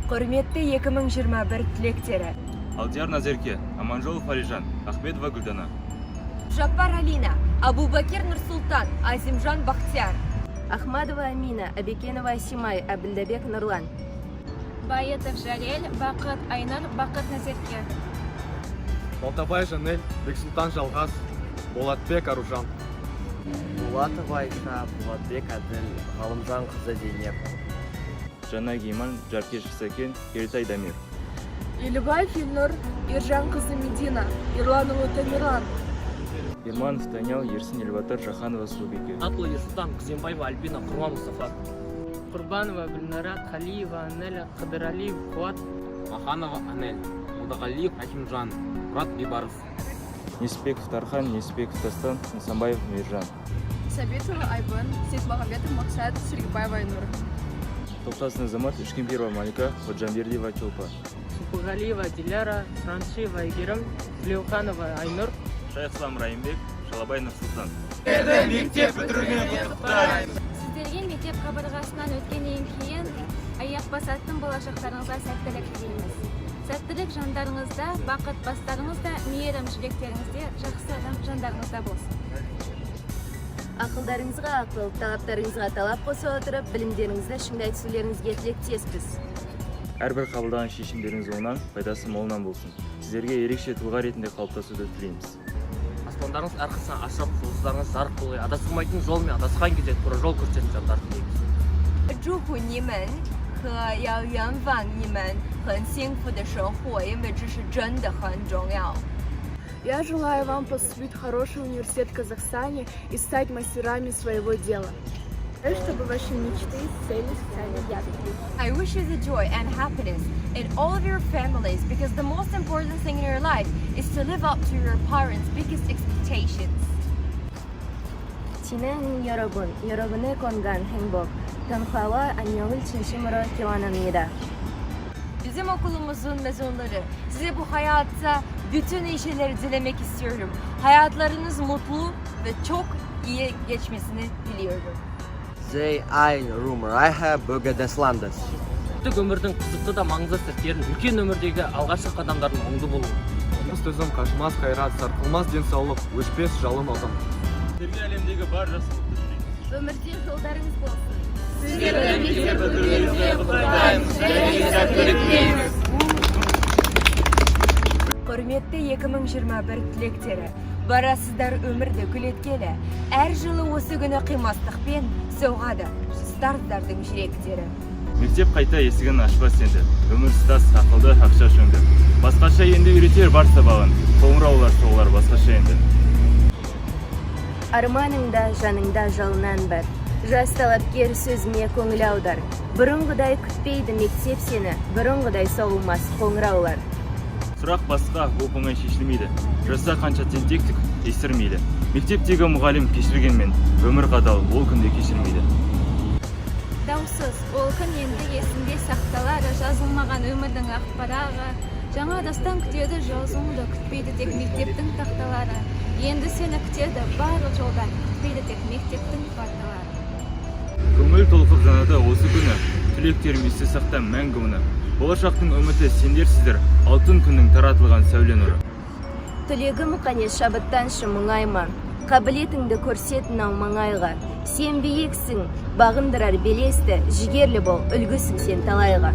Құрметті 2021 түлектері! Алдияр Назерке, Аманжолов Алижан, Ахмедова Гүлдана. Жаппар Алина, Абубакир Нұрсұлтан, Азимжан Бахтияр. Ахмадова Амина, Абекенова Асимай, Әбілдабек Нұрлан. Байытов Жалел, Бақыт Айнұр, Бақыт Назерке. Балтабай Жанель, Бексұлтан Жалғас, Болатбек Аружан. Булатова Айша, Болатбек Әділ, Ғалымжан қызы Зейнеп. Жанай Гейман, Жаркешев Сәкен, Елтай Дамир. Елібаев Елнұр, Ержан қызы Медина, Ерланұлы Тамерлан. Ерманов Даниял, Ерсін Елбатыр, Жаханова Сұлубике. Атлы Ерсұлтан, Күзембаева Альбина, Құрман Мұстафа. Құрбанова Гүлнара, Қалиева Анеля, Қыдыралиев Қуат. Маханова Анель, Молдағалиев Әкімжан, Мұрат Бейбарыс. Несіпбеков Тархан, Несіпбеков Дастан, Нысанбаев Мейіржан. Сәбитова Айбын, Сейтмағамбетов Мақсат, Сергібаева Айнұр. Тоқтасын Азамат, Үшкемпірова Малика, Ходжамбердиева Чолпан. Сұпығалиева Диляра, Сұраншиева Әйгерім, Тілеуханова Айнұр. Шайхслам Райымбек, Шалабай Нұрсұлтан. Сіздерге мектеп қабырғасынан өткеннен кейін аяқ басатын болашақтарыңызға сәттілік тілейміз. Сәттілік жандарыңызда, бақыт бастарыңызда, мейірім жүректеріңізде, жақсы адам жандарыңызда болсын. Ақылдарыңызға ақыл, талаптарыңызға талап қоса отырып, білімдеріңізді шыңдай түсулеріңізге тілектеспіз. Әрбір қабылдаған шешімдеріңіз оңнан, пайдасы молынан болсын. Сіздерге ерекше тұлға ретінде қалыптасуды тілейміз. Аспандарыңыз әрқашан ашық, жұлдыздарыңыз жарық болғай, адастырмайтын жол мен адасқан кезде тура жол көрсететін жандар тілейміз. 祝福你们和要圆满你们很幸福的生活，因为这是真的很重要。 Я желаю вам поступить в хороший университет в Казахстане и стать мастерами своего дела. Чтобы ваши мечты и цели стали яркими. I wish you the joy and happiness in all of your families, because the most important thing in your life is to live up to your parents' biggest expectations. 친애하는 여러분, 여러분의 건강, 행복, 평화와 안녕을 진심으로 기원합니다. Bizim okulumuzun mezunları, size bu hayatta bütün iyi şeyleri dilemek istiyorum. Hayatlarınız mutlu ve çok iyi geçmesini diliyorum. Zij ein ruhmreicher Bürger des Landes. Түк өмірдің қызықты да маңызды сәттерін, үлкен өмірдегі алғашқы қадамдардың оңды болуы. Төзім, қажымас қайрат, сарқылмас денсаулық, өшпес жалын отым. Сіздерге әлемдегі бар жақсылықты тілейміз. Өмірде жолдарыңыз болсын. Сіздерді мектеп бітірулеріңізбен құттықтаймыз және сәттілік тілейміз. Құрметті 2021 түлектері, барасыздар өмірді гүлеткелі. Әр жылы осы күні қимастықпен соғады ұстаздардың жүректері. Мектеп қайта есігін ашпас енді. Өмір ұстаз ақылды ақша шөңгі. Басқаша енді үйретер бар сабағын. Қоңыраулар соғылар басқаша енді. Арманыңда, жаныңда жалынан бар. Жас талапкер, сөзіме көңіл аудар. Бұрынғыдай күтпейді мектеп сені, бұрынғыдай соғылмас қоңыраулар. Сұрақ басқа, оп оңай шешілмейді. Жаса қанша тентектік естірмейді. Мектептегі мұғалім кешіргенмен, өмір қатал, ол күнде кешірмейді. Даусыз, ол күн енді есінде сақталар, жазылмаған өмірдің ақ парағы. Жаңа дастан күтеді жазуыңды, күтпейді тек мектептің тақталары. Енді сені күтеді барлық жолдар, күтпейді тек мектептің парталары. Көңіл толқып жанады осы күні. Түлектерім, есте сақта мәңгі мұны. Болашақтың үміті сендерсіздер, алтын күннің таратылған сәуле нұры. Түлегім, қане, шабыттаншы, мұңайма. Қабілетіңді көрсет мынау маңайға. Сен биіксің, бағындырар белесті, жігерлі бол, үлгісің сен талайға.